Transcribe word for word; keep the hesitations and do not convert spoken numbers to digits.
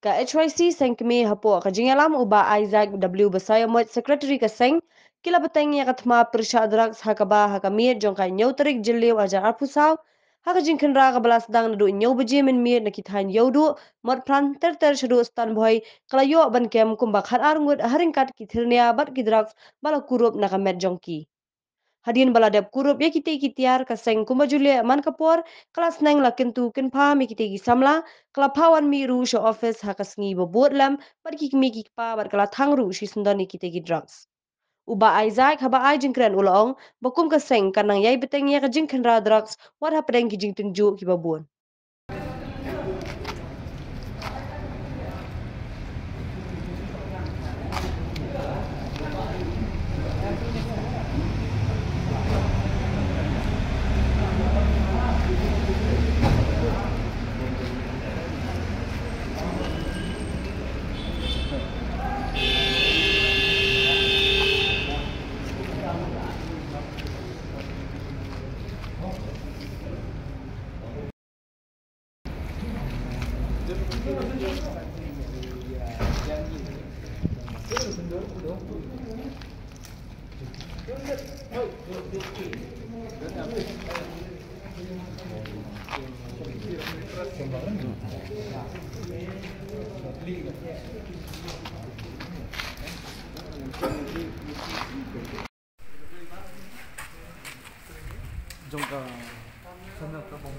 Ka H Y C Seng Kmie hapoh ka jingïalam u Bah Isaac W Basaiawmoit, Secretary ka seng, ki la bteng ïa ka thma pyrshah drugs ha kaba ha ka miet jong ka hynñiew tarik Jylliew arhajar arphew saw, ha ka jingkhynra kaba la sdang naduh hynñiew baje mynmiet na ki thaiñ Ïewduh, Motphran, ter ter shaduh Stan Bhoi, ka la ïoh ban kem kumba khatar ngut ha ryngkat ki thyrnia bad ki drugs ba la kurup na ka met jong ki. Hadien ba la dep kurup ïa kitei ki tiar, ka seng kumba ju leh man ka por ka la sneng la kyntu kynpham ïa kitei ki samla, ka la phah wan mih ruh sha office ha ka sngi ba bud lem bad ki kmie ki kpa bad ka la thang ruh shisyndon ïa kitei ki drugs. U Bah Isaac haba ai jingkren u la ong ba kum ka seng kan nang ïai bteng ïa ka jingkhynra drugs wat hapdeng ki jingtynjuh kiba bun. Jong ka channel ka bom.